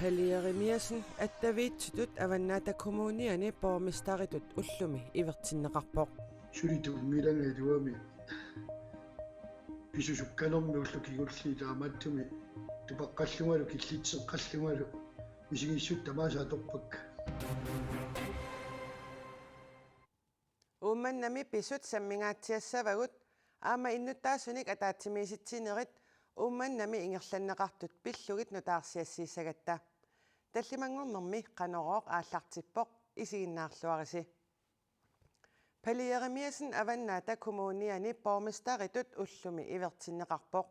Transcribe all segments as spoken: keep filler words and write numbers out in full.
Palle Jeremiassen attaviitsutut Avannaata Kommuniani borgmesteritut ullumi ivertinneqarpoq. Suli tunngilanga iluamik pisut sukkanermik ullut kingulliit taamaattumik tupaqqallungalu killitseqqallungalu misigissutsit tamaasa atorpakka. Uummannami pisut sammingaatsiassavagut aamma innuttaasunik ataatsimiisitsinerit Uummannami ingerlanneqartut pillugit nutaarsiassiissagatta. Tallimanngornermi Qanorooq aallartippoq, isiginnaarluarisi. Palle Jeremiassen Avannaata Kommuniani borgmesteritut ullumi ivertinneqarpoq.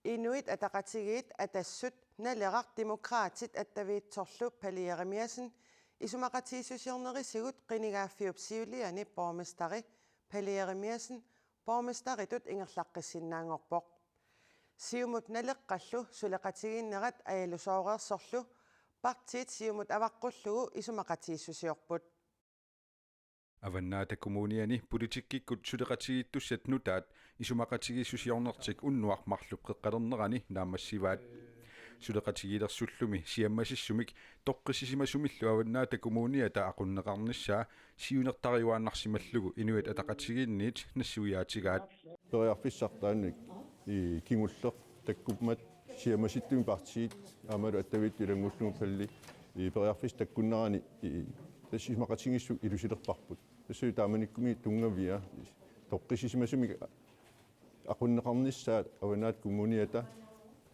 Inuit Ataqatigiit, Atassut, Naleraq, Demokraatit attaviitsorlu Palle Jeremiassen isumaqatigiissusiornerisigut qinigaaffiup siuliani borgmesteri Palle Jeremiassen borgmesteritut ingerlaqqissinnaanngorpoq. Siumut Naleqqallu suleqatigiinnerat ajalusooreersorlu partiit Siumut avaqqullugu isumaqatigiissusiorput. Avannaata Kommuniani politikkikkut suleqatigiittussat nutaat isumaqatigiissusiornertik unnuaq marluk qeqqalernerani naammassivaat. Suleqatigiilersullumi siammasissumik toqqissisimasumillu Avannaata Kommuniata aqunneqarnissaa siunertariuaannarsimallugu Inuit Ataqatigiinniit nassuiaatigaat. Periarfissartaannik i kingulleq takkummat siammasittumik partiit aammalu attaviit ilanngullugu Palle i periarfissaq takkunnerani i tassa isumaqatigiissut ilusilerparput. Tassa taamanikkummi tunngavia toqqissisimasumik aqunneqarnissaat Avannaata Kommuniata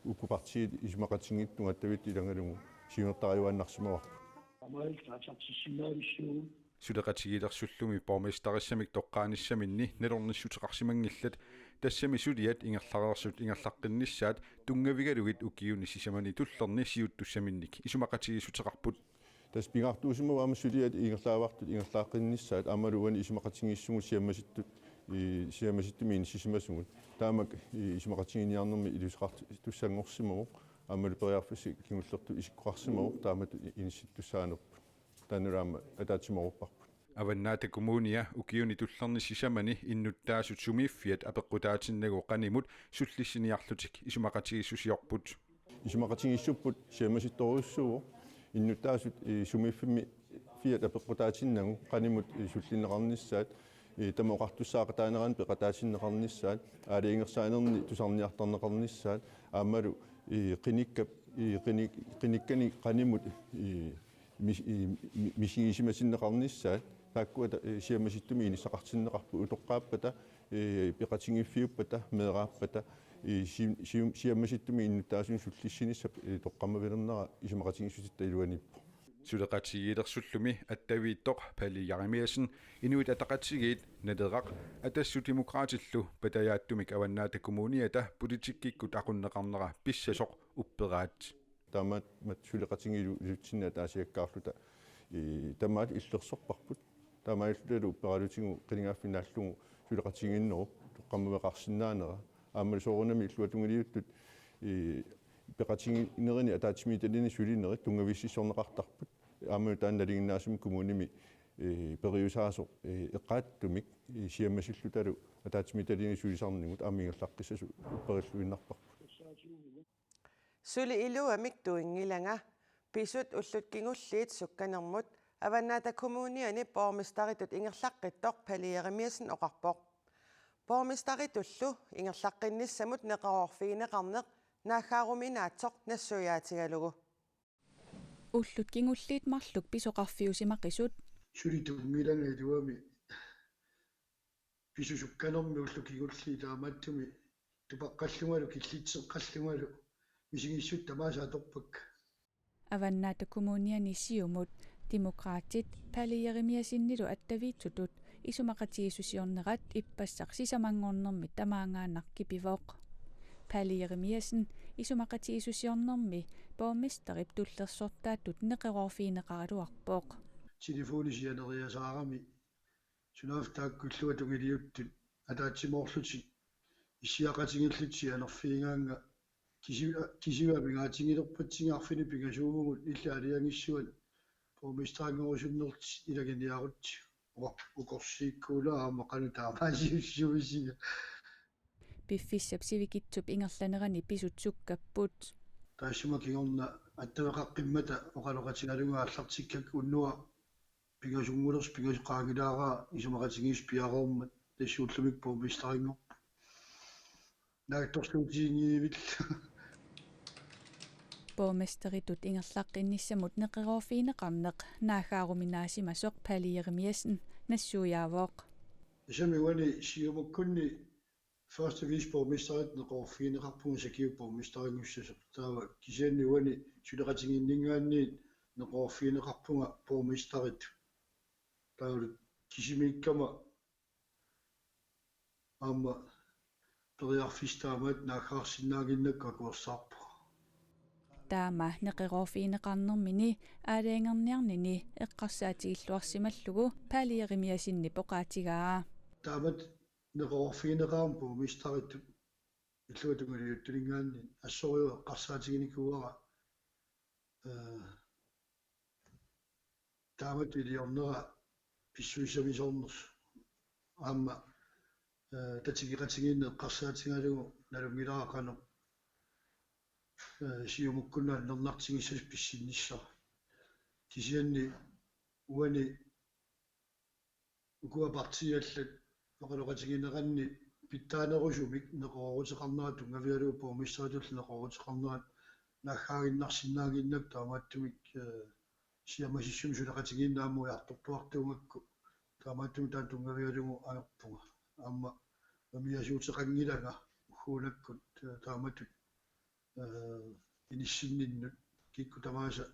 uku partiit isumaqatigiittunga attaviit ilanngalugu siunertariuaannarsimavarput. Suleqatigiilersullumi borgmesterissamik toqqaanissaminni nalornissuteqarsimanngillat, tassami suliat ingerlareersut ingerlaqqinnissaat tunngavigalugit ukiuni sisamani tullerni siuttussaminnik isumaqatigiissuteqarput. Tassa pingaartuusimavoq aamma suliat ingerlaavartut ingerlaqqinnissaat aammalu uani isumaqatigiissumut siammasittut i siammasittumik inissisimasugut. Taamak i isumaqatigiinniarnermi iluseqartussanngorsimavoq aammalu periarfissat kingullertut isikkoqarsimavoq taamatut inissittussaanerput. Taannalu aamma ataatsimoorparput. Avannaata Kommunia ukiuni tullerni sisamani innuttaasut sumiiffiat apeqqutaatinnagu qanimut sullissiniarlutik isumaqatigiissusiorput. Isumaqatigiissupput siammasittorujussuuvoq innuttaasut i sumiiffimmi fiat apeqqutaatinnagu qanimut i sullinneqarnissaat i tamaat oqartussaaqataanerannut peqataatinneqarnissaat aalajangersaanerni tusarniartarneqarnissaat aammalu i qinikkap i qini- qinikkani qanimut i mis- i mi- misigisimatinneqarnissaat taakkua ta- i siammasittumik inissaqartinneqarput utoqqaappata i peqatigiiffiuppata meeraappata i si- si- siammasittumik innuttaasunik sullissinissap i toqqammavilinnera isumaqatigiissutitta iluaniippoq. Suleqatigiilersullumi attaviittoq Palle Jeremiassen Inuit Ataqatigiit, Naleraq, Atassut Demokraatillu patajaatsumik Avannaata Kommuniata politikkikkut aqunneqarnera pissasoq upperaat. Taamaammat suleqatigiilerutsinni ataasiakkaarluta i tamaat illersorparput. Taamaalillutalu upperalutigu qinigaaffik naallugu suleqatigiinnerup toqqammaveqarsinnaanera. Aammalu soorunami illuatungiliuttut i peqatigiinnerini ataatsimiititaliani sulinerit tunngavissisorneqartarput. Aammalu taanna nalinginnaasumik kommunimi i periusaasoq i eqqaatsumik i siammasillutalu ataatsimiititaliani sulisarnigut aamma ingerlaqqissasoq upperilluinnarparput. Suli iluamik tuinngilanga. Pisut ullut kingulliit sukkanermut Avannaata Kommuniani borgmesteritut ingerlaqqittoq Palle Jeremiassen oqarpoq. Borgmesteritullu ingerlaqqinnissamut neqeroorfigineqarneq naaggaaruminaatsoq nassuiaatigalugu. Ullut kingulliit marluk pisoqarfiusimaqisut. Suli tunngilanga iluamik pisut sukkanermik ullut kingulliit taamaattumik tupaqqallungalu killitseqqallungalu misigissutsit tamaasa atorpakka. Avannaata Kommuniani Siumut Demokraatit Palle Jeremiassenilu attaviitsutut isumaqatigiissusiornerat ippassaq sisamanngornermi tamaangaannaq kipivoq. Palle Jeremiassen isumaqatigiissusiornermi borgmesterip tullersortaatut neqeroorfigineqaraluarpoq. Telefoni sianeriasaarami sunaaffa taakku illuatungiliuttut ataatsimoorlutik issiaqatigiillutik sianerfigigaannga kisi- kisivaa pingaatingilerpatsigit arfineq-pingasuuvugut illit aalajangissavat borgmesterinngorusutsinnik ilaginiarutsigu uqor- ukorsiikkuulaa aamma qanoq taamaasiussavisiga. Piffissap sivikitsup ingerlanerani pisut sukkapput. Taassuma kingorna attaveqaqqimmata oqaloqatigalugu aallartikkakku unnuaq pingasunngulersoq pingasut qaangilaarput isumaqatigiissut piareermat, tassa ullumikkut borgmesterinngorpoq. Naatsorsuutiginngivillunga. Borgmesteritut ingerlaqqinnissamut neqeroorfigineqarneq naaggaaruminaasimasoq Palle Jerimiassen nassuiaavoq. Tassami uani Siumukkunni første viceborgmesteritut neqeroorfigineqarpunga sakiup borgmesterinngussasoq. Taava kisianni uani suleqatigiinninngaanniit neqeroorfigineqarpunga borgmesteritut. Taavalu kisimiikkama aamma periarfissaq taamaattoq naaggaarsinnaaginnakku akuersaarpunga. Taama neqeroorfigineqarnermini aalajangerniarnini eqqarsaatigilluarsimallugu Palle Jerimiassenip oqaatigaa. Taamatut neqeroorfigineqarama borgmesteritut illuatungiliuttuninngaanniit assorujuk eqqarsaatiginikuuara, ee, taamatut iliornera pissusissamisoornersoq. Aamma, ee, tatigeqatigiinneq eqqarsaatigalugu nalunngilara qanoq, ee, Siumukkunni annernartigissasoq pissinnissara. Kisianni uani ukua partiit allat oqaloqatigineranni pitsaanerusumik neqerooruteqarnerat tunngavigalugu borgmesteritullu neqerooruteqarnerat naaggaaginnarsinnaaginnakku taamaattumik, ee, siammasissumik suleqatigiinneq aamma ujartortuartuugakku taamaattumik taanna tunngavigalugu ajorpunga. Aamma umiasuuteqanngilanga ugguunakkut, ee, taamatut, ee, inissinninnut kikkut tamaasa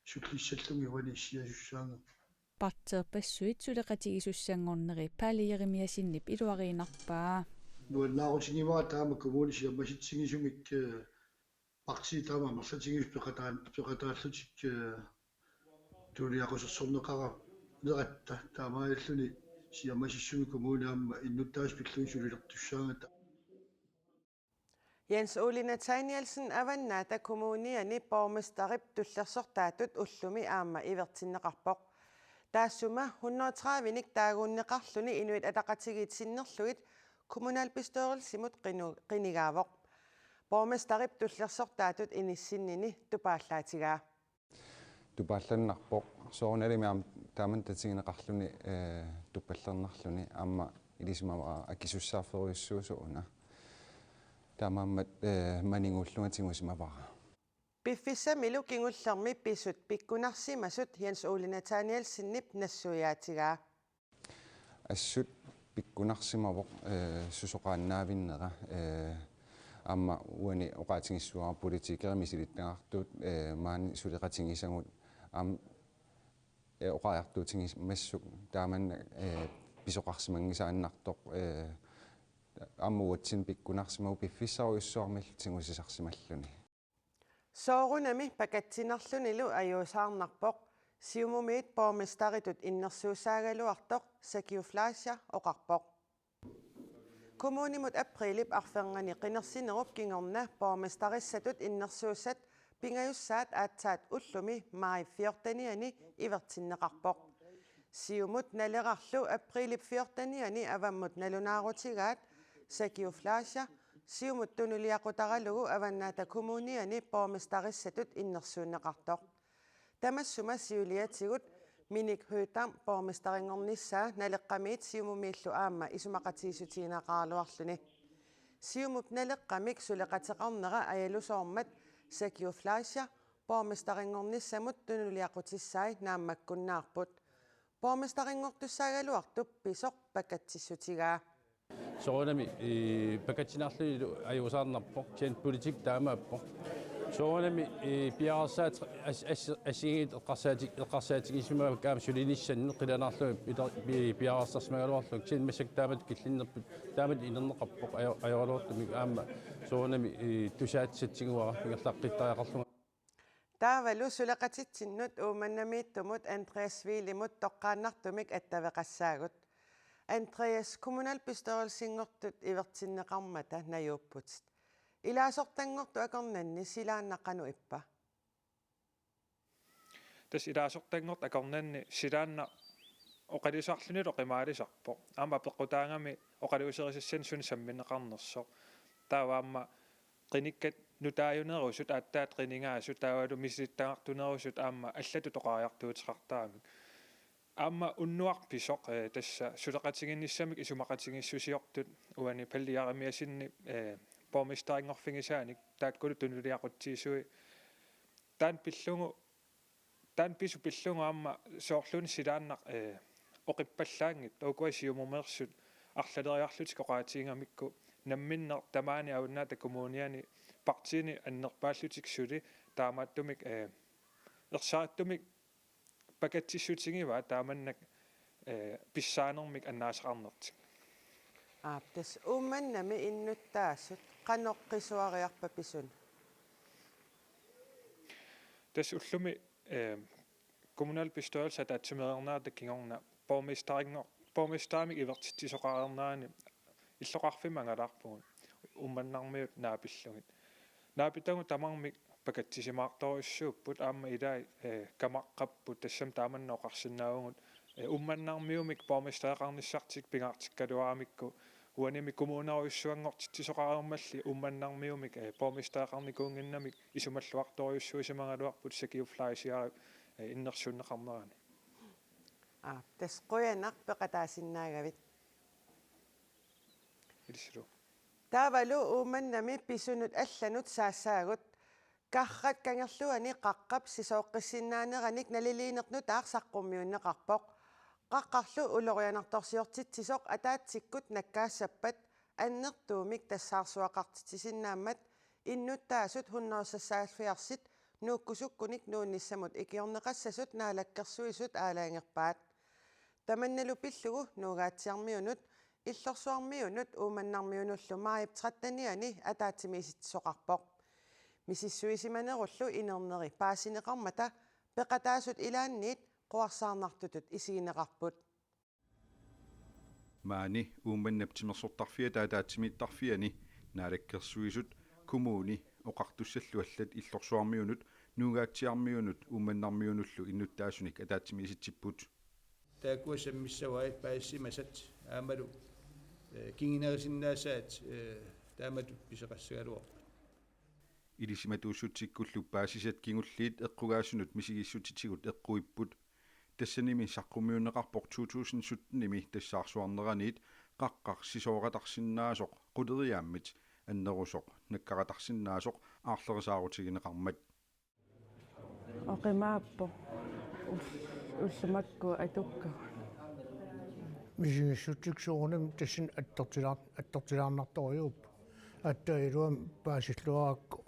sullissallugit uani issiasussaanga. Parterpassuit suleqatigisussanngorneri Palle Jerimiassenip iluariinnarpaa. Nuannaarutigivara taama kommuni siammasitsigisumik, ee, partiit taama amerlatigisut peqataan-, peqataallutik, ee, tunuliaqusersorneqaraleratta taamaalilluni siammasissumik kommuni aamma innuttaasut pillugit sulilertussaagata. Jens Ole Nathanielsen Avannaata Kommuniani borgmesterip tullersortaatut ullumi aamma ivertinneqarpoq. Taassuma hundrede tredivenik taaguunneqarluni Inuit Ataqatigiit sinnerlugit kommunalbestyrelsimut qinu-, qinigaavoq. Borgmesterip tullersortaatut inissinnini tupaallaatigaa. Tupaallannarpoq soorunalimi aamma taamani tatigineqarluni, ee, tuppallernarluni aamma ilisimavara akisussaafferujussuusoq una. Taamaammat, ee, maniguullunga tigusimavara. Piffissamilu kingullermi pisut pikkunarsimasut Jens Ole Nathanielsenip nassuiaatigaa. Assut pikkunarsimavoq, ee, susoqaannaavinnera, ee, aamma uani oqaatigissuara politikerit misilittagaqartut, ee, maani suleqatigisagut aamma, ee, oqariartuutigimassuk taamanna, ee, pisoqarsimanngisaannartoq, ee, aamma uatsinnut pikkunarsimavoq piffissarujussuarmillu tigusisarsimalluni. Soorunami pakatsinerlunilu ajuusaarnarpoq, Siumumiit borgmesteritut innersuussaagaluartoq Sakiu Fleischer oqarpoq. Kommunimut aprilip arfernganni qinersinerup kingorna borgmesterissatut innersuussat pingajussaat aatsaat ullumi maj fjortenianni ivertinneqarpoq. Siumut Nalerarlu aprilip fjortenianni avammut nalunaarutigaat Sakiu Fleischer Siumut tunuliaqutaralugu Avannaata Kommuniani borgmesterissatut innersuunneqartoq. Tamassuma siuliatigut Minik Høegh-Dam borgmesterinngornissaa Naleqqamiit Siumumiillu aamma isumaqatigiissutigineqaraluarluni. Siumup Naleqqamik suleqateqarnera ajalusoormat Sakiu Fleischer borgmesterinngornissamut tunuliaqutissai naammakkunnaarput. Borgmesterinngortussaagaluartup pisoq pakatsissutigaa. Soorunami, ee, pakatsinerlunilu ajuusaarnarpoq, kisianni politik taamaappoq. Soorunami, ee, piareersaat as-, as-, assigiinngitsut eqqarsaati-, eqqarsaatigisimavakka aamma sulinissannut qilanaarlugit ila-, pi-, piareersarsimagaluarlugit, kisianni massakkut taamatut killinnerput, taamatut inerneqarpoq ajo-, ajoraluartumik aamma soorunami, ee, tusaatit sassiguara ingerlaqqittariaqarlunga. Taavalu suleqatitsinnut Uummannamiittumut Andreas Wiilimut toqqaannartumik attaveqassaagut. Andreas, kommunalbestyrelsinngortut ivertinneqarmata najuupputit. Ilaasortanngortut akornanni silaannaq qanoq ippa? Tassa ilaasortanngortut akornanni silaannaq oqaluusarlunilu oqimaalisarpoq. Aamma apeqqutaagami oqaluuserisassanik sunik sammineqarnersoq. Taava aamma qinikkat nutaajunerusut, aatsaat qinigaasut taavalu misilittagartunerusut aamma allatut oqariartuuteqartaramik. Aamma unnuaq pisoq, eh, tassa suleqatigiinnissamik isumaqatigiissusiortut uani Palle Jerimiassenip, eh, borgmesterinngorfigisaanik taakkulu tunuliaqutsiisui taanna pillugu, taanna pisut pillugu aamma soorluuna silaannaq, eh, oqippallaanngitsoq ukua Siumumeersut arlaleriarlutik oqaatigigamikku namminneq tamaani Avannaata Kommuniani partiini annerpaallutik suli taamaattumik, eh, ersarittumik pakatsissutigivaat taamannak, eh, pissaanermik annaasaqarnertik. Aap, tassa Uummannami innuttaasut qanoq qisuariarpa pisunut? Tassa ullumi, eh, kommunalbestyrelse ataatsimeereernerata kingorna borgmesterinngor-, borgmesterimik ivertitsisoqareernerani illoqarfimmi angalaarpugut Uummannarmiut naapillugit. Naapitagut tamarmik pakatsisimaartorujussuupput aamma ilai, eh, kamaqqapput tassami taamanna oqarsinnaavugut, eh, Uummannarmiumik borgmestereqarnissartik pingaartikkaluaramikku uanimi kommunerujussuanngortitsisoqareermalli Uummannarmiumik, eh, borgmestereqarnikuunnginnamik isumalluartorujussuusimagaluarput Sakiup Fleischerip, eh, innersuunneqarnerani. Aa, tassa qujanaq peqataasinnaagavit. Ilissilu. Taavalu Uummannami pisunut allanut saassaagut. Karrat kangerluani qaqqap sisooqqissinnaaneranik naliliineq nutaaq saqqummiunneqarpoq. Qaqqarlu ulorianartorsiortitsisoq ataatsikkut nakkaassappat annertuumik tassaarsuaqartitsisinnaammat innuttaasut hundrede seksoghalvfjerdsit nuukkusukkunik nuunnissamut ikiorneqassasut Naalakkersuisut aalajangerpaat. Tamannalu pillugu Nuugaatsiarmiunut, Illorsuarmiunut Uummannarmiunullu maajip trettenianni ataatsimiisitsisoqarpoq. Misissuisimanerullu inerneri paasineqarmata peqataasut ilaanniit quersaarnartutut isigineqarput. Maani Uummannap timersortarfiata ataatsimiittarfiani Naalakkersuisut, kommuni, oqartussallu allat Illorsuarmiunut, Nuugaatsiarmiunut Uummannarmiunullu innuttaasunik ataatsimiisitsipput. Taakkua sammissavaat paasisimasat aammalu, eh, kingunerisinnaasat, eh, taamatut pisoqassagaluarpat. Ilisimatuussutsikkullu paasisat kingulliit eqqugaasunut misigissutsitigut eqquipput. Tassanimi saqqummiunneqarpoq to tusind syttenimi tassaarsuarneraniit qaqqaq sisooqatarsinnaasoq quleriaammit annerusoq nakkaqatarsinnaasoq aarlerisaarutigineqarmat. Oqimaappoq. Ul-, ullumakku atukkagut. Misigissutsik soorunami tassani attortilaar-, attortilaarnartorujuupput. Aatsaat iluamik paasilluarakku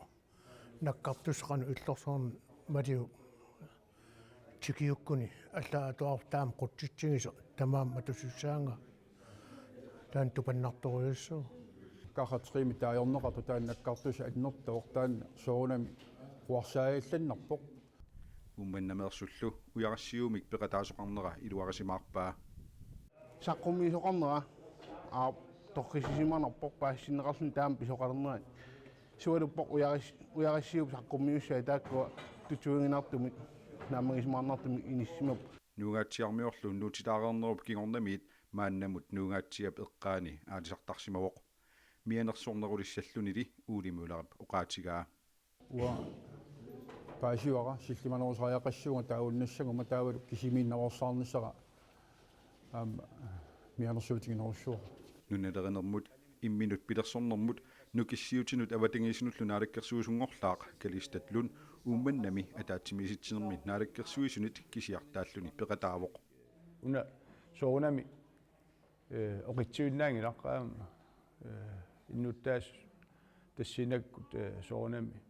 nakkartussaq qanoq illorsuarmi maliu tikiukkuni allaat atuarput taama qutsitsigisoq tamaat matusussaanga. Taanna tupannartorujussuuvoq. Karrat tre-mik taagorneqartoq taanna nakkartussaq annertooq taanna soorunami quersaarillannarpoq. Uummannameersullu ujarassiuumik peqataasoqarnera iluarisimaarpaa. Saqqummiisoqarnera aap toqqissisimanarpoq paasisinneqarluni taama pisoqalernerani. Sualuppoq ujaris-, ujarassiuup saqqummiussai taakkua tutsuiginartumik naammagisimaarnartumik inissisimapput. Nuugaatsiarmiorlu nuutitaareernerup kingornamiit maannamut Nuugaatsiap eqqaani aalisartarsimavoq. Mianersornerulissallunili Ole Møllerip oqaatigaa. Uanga paasivara sillimanerusariaqassaguma taavalu kisimiinnaveersaarnissara aamma mianersuutiginerussuara. Nunalerinermut, imminut pilersornermut, nukissiutinut avatangiisinullu naalakkersuisunngorlaaq Kalistat Lund Uummannami ataatsimiisitsinermi naalakkersuisunit kisiartaalluni peqataavoq. Una soorunami, eh, oqitsivinnaanngilaq aamma, eh, innuttaasut tassinakkut, eh, soorunami,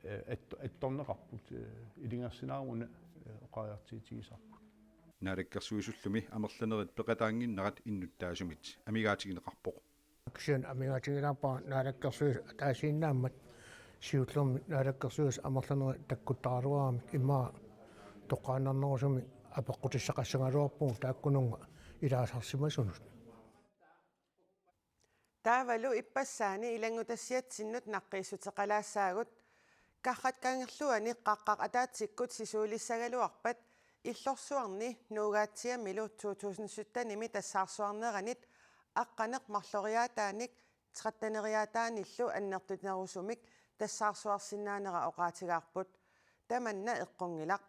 eh, at-, attorneqarput, eh, ilungersunaruna, eh, oqariartuutigisarput. Naalakkersuisullumi amerlanerit peqataannginnerat innuttaasumit amigaatigineqarpoq. Kisianni amigaatigilaarpara naalakkersuisut ataasiinnaammat siullermik naalakkersuisut amerlanerit takkuttaraluaramik immaqa toqqaannarnerusumik apeqqutissaqassagaluarpugut taakkununnga ilaasarsimasunut. Taavalu ippassaani ilanngutassiatsinnut naqqiissuteqalaassaagut. Karrat kangerluani qaqqaq ataatsikkut sisuulissagaluarpat Illorsuarni Nuugaatsiamilu to tusind syttenimi tassaarsuarneranit aqqaneq-marloriaataanik tretteneriaataanillu annertunerusumik tassaarsuarsinnaanera oqaatigaarput. Tamanna eqqunngilaq.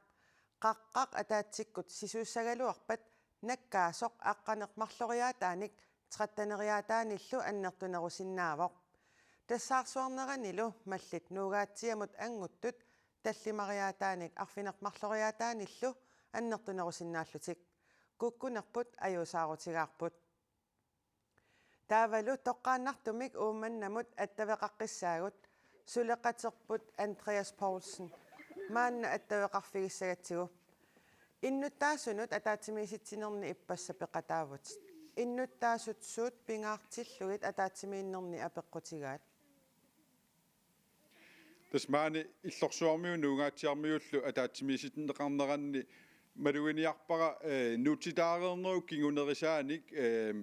Qaqqaq ataatsikkut sisuussagaluarpat nakkaasoq aqqaneq-marloriaataanik tretteneriaataanillu annertunerusinnaavoq. Tassaarsuarneranilu mallit Nuugaatsiamut anguttut tallimariaataanik arfineq-marloriaataanillu annertunerusinnaallutik. Kukkunerput ajuusaarutigaarput. Taavalu toqqaannartumik Uummannamut attaveqaqqissaagut, suleqaterput Andreas Poulsen. Maanna attaveqarfigissagatsigu. Innuttaasunut ataatsimiisitsinerni ippassaq peqataavutit. Innuttaasut suut pingaartillugit ataatsimiinnerni apeqqutigaat? Tassa maani Illorsuarmiut Nuugaatsiarmiullu ataatsimiisinneqarneranni maluginiarpara, eh, nuutsitaareernerup kingunerisaanik, eh,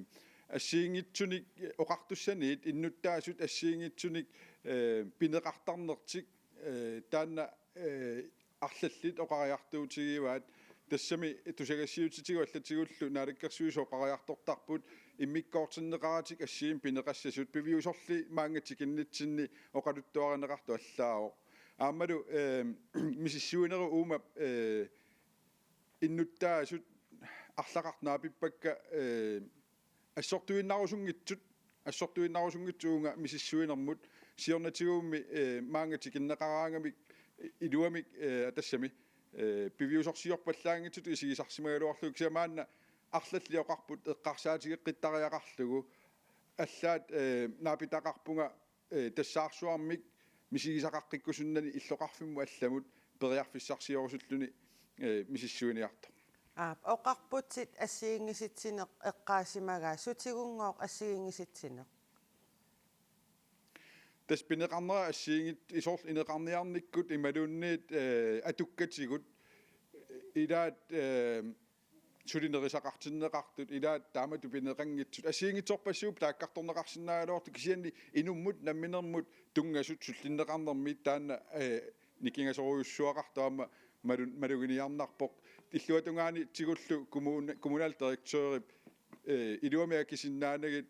assigiinngitsunik, eh, oqartussaniit innuttaasut assigiinngitsunik, eh, pineqartarnertik, eh, taanna, eh, arlallit oqariartuutigivaat. Tassami tusagassiuutitigut allatigullu Naalakkersuisut oqariartortarput immikkoortinneqaratik assigiimmik pineqassasut, piviusorli maanga tikinnitsinni oqaluttuarineqartoq allaavoq. Aammalu, eh, misissuinerup uuma, eh, innuttaasut arlaqartut naapippakka, eh, assortuinnarusunngitsut, assortuinnarusunngitsut uunga misissuinermut, siornatigummi, eh, maanga tikinneqaraangamik, eh, iluamik, eh, tassami, eh, piviusorsiorpallaanngitsutut isigisarsimagaluarlugu, kisianni maanna arlallit oqarput eqqarsaatigeqqittariaqarlugu, allaat, eh, naapitaqarpunga, eh, tassaarsuarmik misigisaqaqqikkusunnani illoqarfimmut allamut periarfissarsiorusulluni, eh, misissuiniartoq. Aap, oqarputit assigiinngisitsinneq eqqaasimagaa, sutigunngooq assigiinngisitsinneq? Tassa pineqarnera assigiinngit-, isorl-, ineqarniarnikkut imaluunniit, eh, atukkatigut, ilaat, eh, suli nerisaqartinneqartut, ilaat taamatut pineqanngitsut, assigiinngitsorpassuupput taakkartorneqarsinnaagaluartut, kisianni inummut namminermut tunngasut sullinneqarnermi taanna, eh, nikingasorujussuaqartoq aamma malu-, maluginiarnarpoq. Illuatungaani tigullu kommune-, kommunaldirektørip, eh, iluamik akisinnaanagit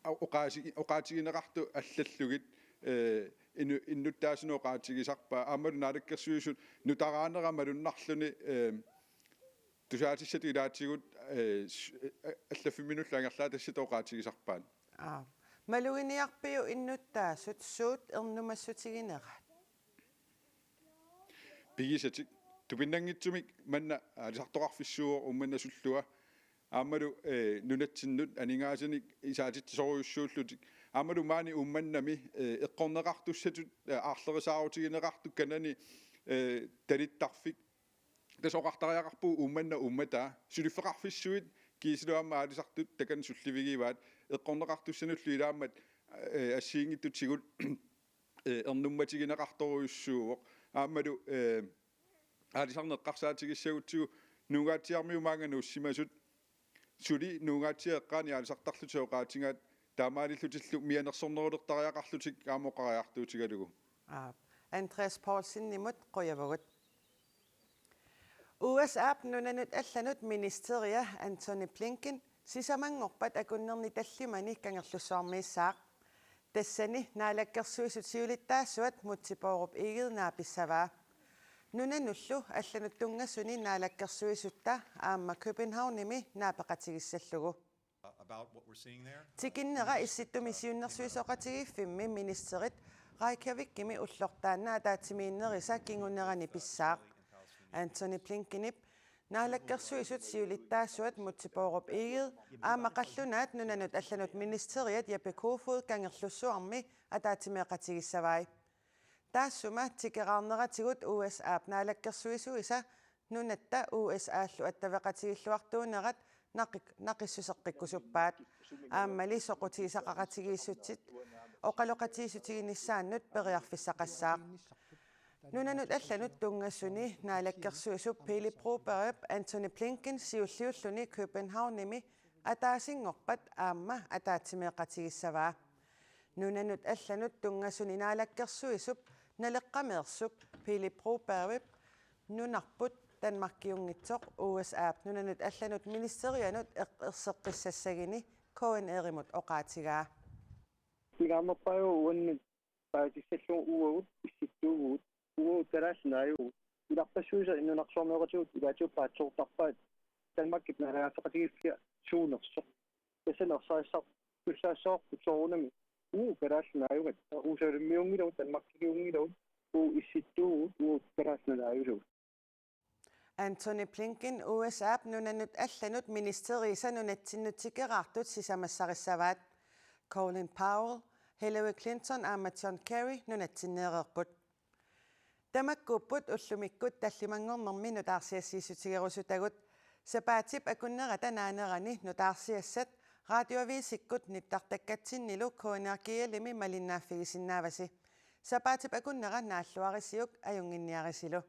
au-, oqaasi-, oqaatigineqartut allallugit, eh, inu-, innuttaasunut oqaatigisarpaat, aammalu Naalakkersuisut nutaraanera malunnarluni, eh, tusaatissatut ilaatigut, eh, s-, eh, allaffimminullu angerlaatassatut oqaatigisarpaat. Aap. Maluginiarpiuk innuttaasut suut ernumassutigineraat? Pigisatik. Tupinnanngitsumik manna aalisartoqarfissuuvoq Uummannap sullua. Aammalu, eh, nunatsinnut aningaasanik isaatitsisorujussuullutik. Aammalu maani Uummannami, eh, eqqorneqartussatut, eh, aarlerisaarutigineqartut kanani, eh, talittarfik. Tassa oqartariaqarpugut Uummannap uummataa. Suliffeqarfissuit kiisalu aamma aalisartut takanna sullivigivaat. Eqqorneqartussanullu ilaammat, eh, assigiinngitsutigut, eh, ernummatigineqartorujussuuvoq. Aammalu, eh, aalisarneq eqqarsaatigissagutsigu Nuugaatsiarmiut maanga nuussimasut suli Nuugaatsiaq eqqaani aalisartarlutik oqaatigaat taamaalillutillu mianersornerulertariaqarlutik aamma oqariartuutigalugu. Aap. Andreas Poulsenimut qujavugut. U S A-p nunanut allanut ministeria Antony Blinken sisamanngorpat akunnerni tallimani Kangerlussuarmiissaaq. Tassani naalakkersuisut siulittaasuat Múte Bourup Egede naapissavaa. Nunanullu allanut tunngasuni naalakkersuisutta aamma Københavnimi naapeqatigissallugu. About what we're seeing there. Tikinnera Issittumi Siunnersuisoqatigiiffimmi ministerit Reykjavikimi ulloq taanna ataatsimiinnerisa kingunerani pissaaq. Antony Blinkenip naalakkersuisut siulittaasuat Múte Bourup Egede aamma qallunaat nunanut allanut ministeriat Jeppe Kofod Kangerlussuarmi ataatsimeeqatigissavai. Taassuma tikeraarneratigut U S A-p naalakkersuisuisa nunatta U S A-llu attaveqatigilluartuunerat naqi-, naqissuseqqikkusuppaat. Aammali soqutigisaqaqatigiissutsit oqaloqatigiissutiginissaannut periarfissaqassaaq. Nunanut allanut tunngasuni naalakkersuisup Pele Brobergip Antony Blinken siulliulluni Københavnimi ataasinngorpat aamma ataatsimeeqatigissavaa. Nunanut allanut tunngasuni naalakkersuisup Naleqqameersup Pele Brobergip nunarput Danmarkiunngitsoq U S A-p nunanut allanut ministerianut eq-, erseqqissassagini K N R-imut oqaatigaa. Pingaarnerpaavoq uannut paasissallugu uagut issittuuvugut, uagut kalaallit naajuvugut. Ilarpassuisa nunarsuarmioqatigut ilaatigut paatsoortarpaat Danmarkip naalagaaffeqatigiiffia suunersoq. Tassani ersarissaartussaassavara soorunami uagut kalaallit naajugatta, uagut salimmiunngilagut, Danmarkiliunngilagut, uagut issittuuvugut, uagut kalaallit naajuvugut. Antony Blinken U S A-p nunanut allanut ministeriisa nunatsinnut tikeraartut sisamassarissavaat. Colin Powell, Hillary Clinton aamma John Kerry nunatsinneereerput. Tamakkuupput ullumikkut tallimanngornermi nutaarsiassiissutigerusutagut. Sapaatip akunnerata naanerani nutaarsiassat radioaviisikkut nittartakkatsinnilu K N R G L-imi malinnaaffigisinnaavasi. Sapaatip akunnera naalluarisiuk ajunnginniarisilu.